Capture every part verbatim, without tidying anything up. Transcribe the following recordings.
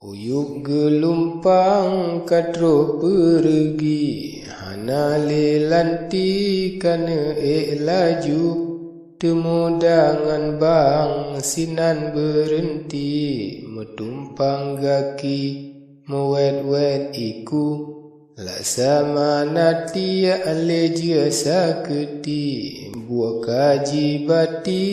Uyueb geulumpang ka troh peureugi, hana lé lanti ka neuék laju. Teumuda ngon bang sinan beureunti, meutumpang gaki, meuwét-wét iku. Laksamana tiek lé jeuet sakeuti, buet ka jibati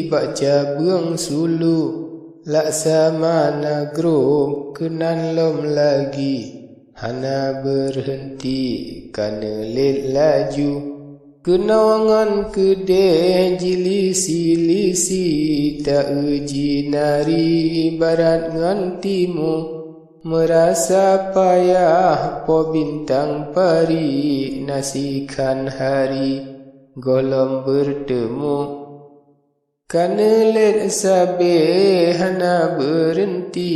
bak cabeueng sulu. Laksamana grob keunan lom lagi, hana beureunti ka neulet laju. Keunoe ngon keudeh jilisi-lisi, ta-eu jinari barat ngon timu. Meurasa payah Po Bintang Pari, na sikhan hari gohlom beurteumu. Ka neulet sabe hana beureunti,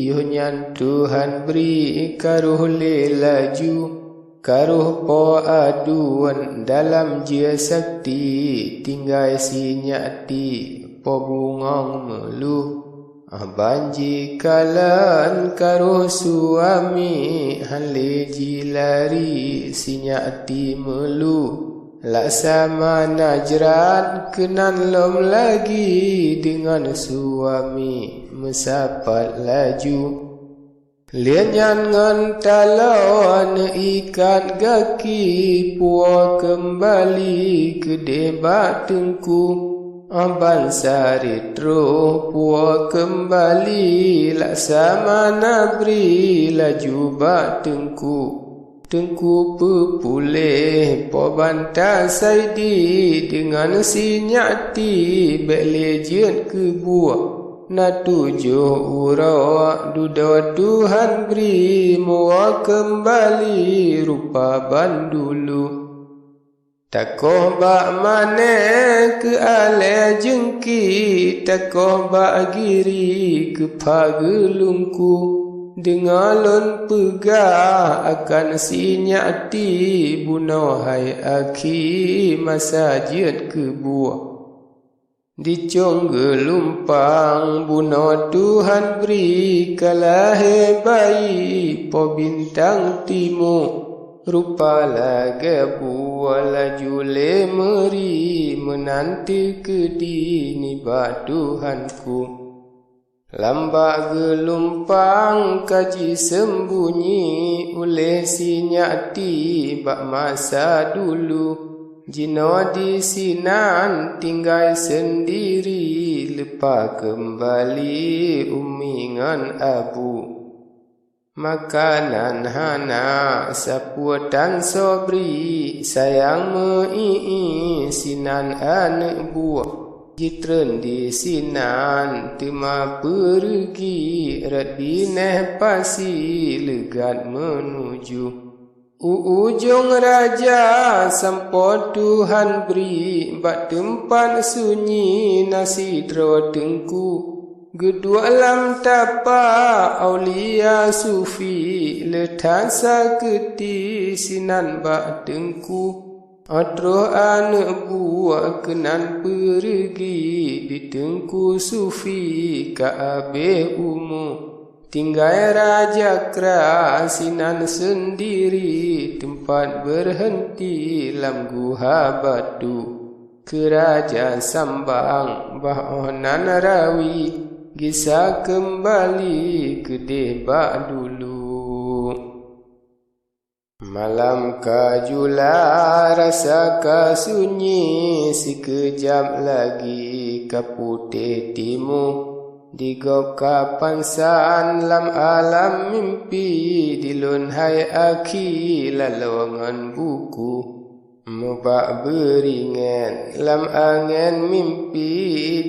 yoh nyan Tuhan bri ka roh lé laju. Ka roh Po Aduen dalam jeuet sakti, tinggai sinyak ti Po Bungong Meuluh. Ban jikalon ka roh suami, han lé jilari sinyak ti meulu. Laksamana jrat keunan lom lagi, deungon suami meusapat laju. Lheueh nyan ngon taloe neuikat gaki, puwoe keumbali keudeh bak teungku. Ban sarit troh puwoe keumbali, laksamana bri laju bak teungku. Teungku peupuléh Po Banta Saidi, deungon sinyak ti bék lé jeuet keu buet. Na tujoh uroe dudoe Tuhan bri, muwoe keumbali rupa bandulu. Takoh bak mané keu alée jeungki, takoh bak giri keu pha geulungku. Deungoe lôn peugah akan sinyak ti, bunoe hai akhi masa jeuet keu buet. Dicong geulumpang bunoe Tuhan bri, ka lahé bayi Po Bintang Timu. Rupa lagée buet laju lé meuri, meunan teukeudi nibak Tuhanku. Lam bak geulumpang ka jiseubunyi uléh sinyak ti bak masa dulu. Jinoe disinan tinggai seundiri, leupah keumbali umi ngon abu. Makanan hana, sapeue tan sobri, sayang meu-ié sinan aneuëk buet. Jitreun disinan teuma peureugi, rot binéh pasi leugat meunuju. U ujong raja sampoe Tuhan bri, bak teumpat sunyi na sidroe teungku. Geuduek lam tapa aulia sufi, le that sakeuti sinan bak teungku. Troh aneuëk buet keunan peureugi, di teungku sufi ka abéh umu. Tinggai raja kra sinan seundiri, teumpat beurhenti lam guha batu. Keu raja sambang bah óh nan rawi, gisa keumbali keudeh bak dulu. Malam ka jula, rasa ka sunyi, sikeujab lagi ka putéh timu. Di gob ka pansan lam alam mimpi, di lôn hai akhi laloe ngon buku. Meubak beuringét lam angén mimpi,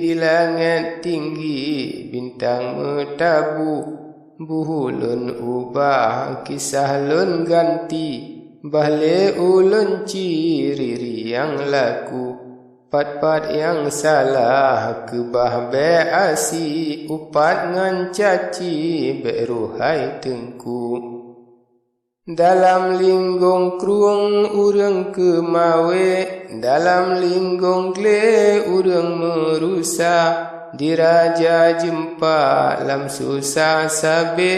di langét tinggi bintang meutabu. Beuhu lôn ubah kisah lôn ganti, bah lé ulôn ci riri nyang laku. Pat-pat nyang salah keubah bék asi, upat ngon caci bék reuhai teungku. Dalam linggong krueng ureuëng keumawé, dalam linggong glé ureuëng meurusa. Di Raja Jeumpa lam susah sabe,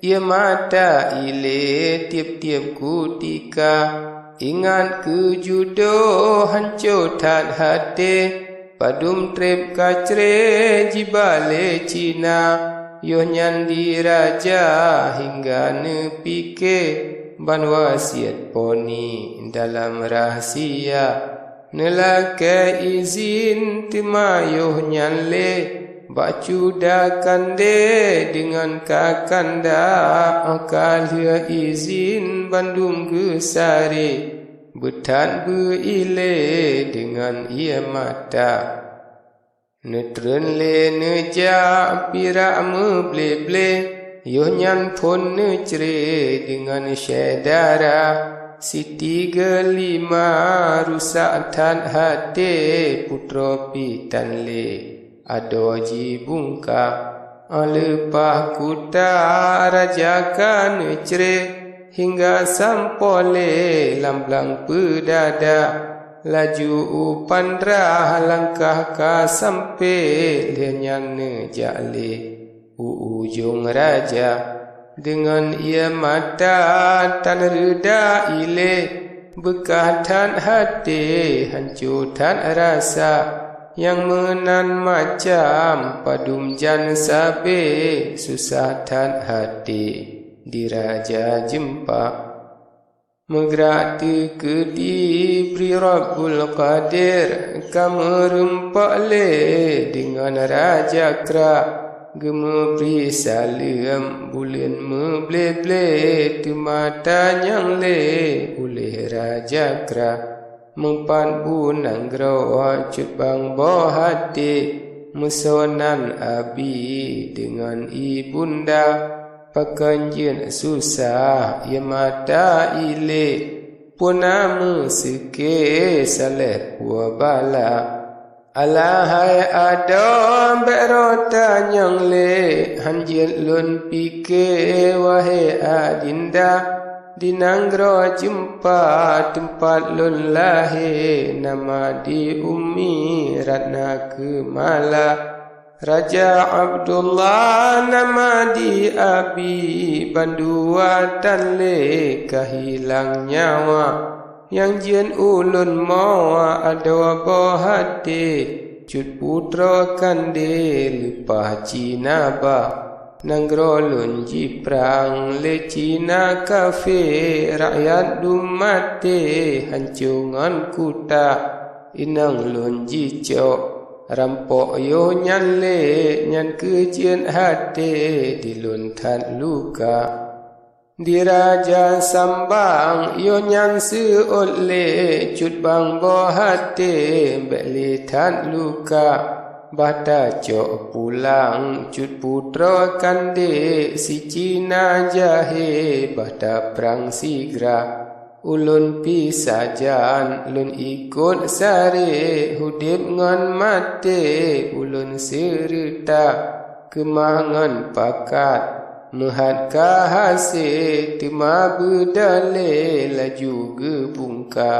ié mata ilée tieb-tieb kutika. Ingat keu judoe hanco that até, padum treb ka cré jiba lé Cina. Yoh nyan di raja hingga neupike, ban wasiet poni dalam rahsia. Neulakée izin teuma yoh nyan lé, bak cuda kandé deungon kakanda, ka lheueh izin bandum geusaré, beuthat beu ilée deungon ié mata. Neutreun lé neujak pirak meuble-ble, yoh nyan phon neucre deungon syedara. Siti geulima rusak that até, putroe pih tan lé adoe jibungka. Leupah kuta raja ka neucre, hingga sampoe lé lam blang peudada. Laju u Pandrah langkah ka sampe, lheueh nyan neujak lé u ujong raja. Deungon ié mata tan reuda ilée, beukah that até, hanco that rasa. Nyang meunan macam padum jan sabe, susah that até di Raja Jeumpa. Meugrak teukeudi bri Rabbul Qadir, ka meurumpok lé deungon Raja Kra. Geumeubri saleuem buleuen meuble-ble, teuma tanyong lé uléh Raja Kra. Meupat bu nanggroe cut bang boh até, meusonan abi deungon ibunda. Pakon jeuet susah ié mata ilée, peue na meuseuke saléh peue bala. Alahai adoe bék droe tanyong lé, han jeuet lôn pike wahé adinda. Di nanggroe Jeumpa teumpat lôn lahé, nama di Ummi Ratna Keumala. Raja Abdullah nama di abi, bandua tan lé ka hilang nyawa. Nyang jeuet ulôn mowa adoe boh até, cut putroe kandé leupah Cina bah. Nanggroe lôn jiprang lé Cina kafé, rakyat dum maté hanco ngon kuta. Inong lôn jicok rampok yoh nyan lé, nyan keuh jeuet até di lôn that luka. Di Raja Sambang yoh nyan seuôt lé, cut bang boh até bék lé that luka. Bah tacok pulang cut putroe kandé, si Cina jahé bah taprang sigra. Ulôn pih sajan lôn ikot saré, udeb ngon maté ulôn seureuta. Keumah ngon pakat meuhat ka hasé, teuma beudalé laju geubungka.